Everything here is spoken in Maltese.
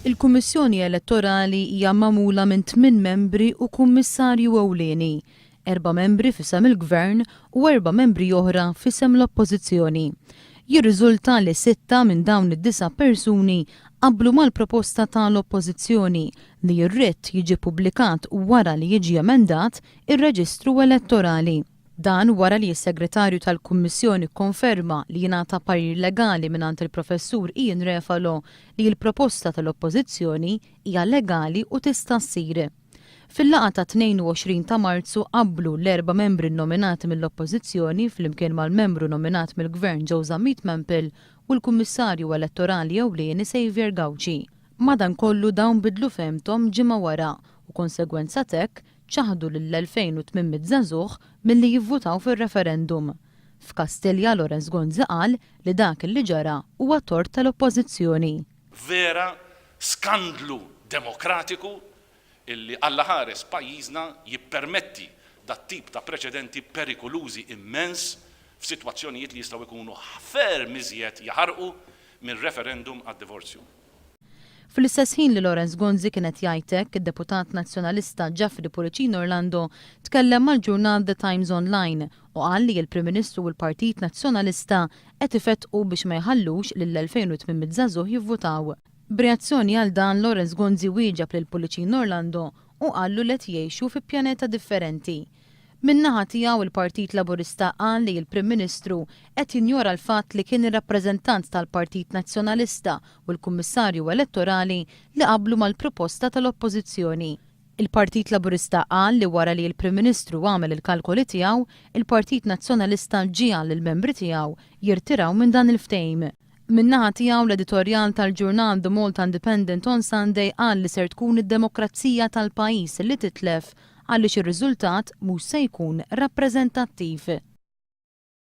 Il-Kummissjoni Elettorali hija magħmula minn tminn membri u kummissarju ewlieni, erba' membri f'isem il-Gvern u erba' membri oħra f'isem l-Oppożizzjoni. Jirriżulta li sitta minn dawn id-disa' persuni qablu mal-proposta ta' l-Oppożizzjoni li r-writ jiġi ppubblikat wara li jiġi emendat ir-reġistru elettorali. Dan wara li s-Segretarju tal-Kummissjoni kkonferma li jingħata parir legali mingħand il-Professur Ian Refalo li l-proposta tal-Oppożizzjoni hija legali u tista' ssir. Fil-laqgħa tat-22 ta' Marzu qablu l-erba' membri nnominati mill-Oppożizzjoni flimkien mal-membru nominat mill-Gvern Joe Zammit Mampel u l-Kummissarju Elettorali Ewlieni Saviour Gauci. Madankollu dawn bidlu fehmthom ġimgħa wara u konsegwenza t'hekk ċaħdu lill-2,800 żagħżugħ milli jivvutaw fir-referendum. F'Kastilja Lawrence Gonzi qal li dak li ġara huwa tort tal-Oppożizzjoni. Vera skandlu demokratiku illi Alla ħares pajjiżna jippermetti dat-tip ta' preċedenti perikolużi immens f'sitwazzjonijiet li jistgħu jkunu ferm iżjed jaħarqu minn referendum għad-divorzju. Fl-istess ħin li Lawrence Gonzi kien qed jgħid hekk, id-deputat Nazzjonalista Geoffrey Pullicino Orlando tkellem mal-ġurnal The Times Online u qal li l-Prim Ministru u l-Partit Nazzjonalista qed ifettqu biex ma jħallux lill-2,800 żagħżugħ jivvutaw. B'reazzjoni għal dan, Lawrence Gonzi wieġeb lil Pullicino Orlando u qallu li qed jgħixu fi pjaneta differenti. Min-naħa tiegħu il-Partit Laburista qal li l-Prim Ministru qed jinjora l-fatt li kien ir-rappreżentant tal-Partit Nazzjonalista u l-Kummissarju Elettorali li qablu mal-proposta tal-Oppożizzjoni. Il-Partit Laburista qal li wara li l-Prim Ministru għamel il-kalkoli tiegħu, il-Partit Nazzjonalista ġiegħel lill-membri tiegħu jirtiraw minn dan il-ftehim. Min-naħa tiegħu l-editorjal tal-ġurnal The Malta Independent on Sunday qal li ser tkun id-demokrazija tal-pajjiż li titlef għaliex ir-riżultat mhux se jkun rappreżentattiv.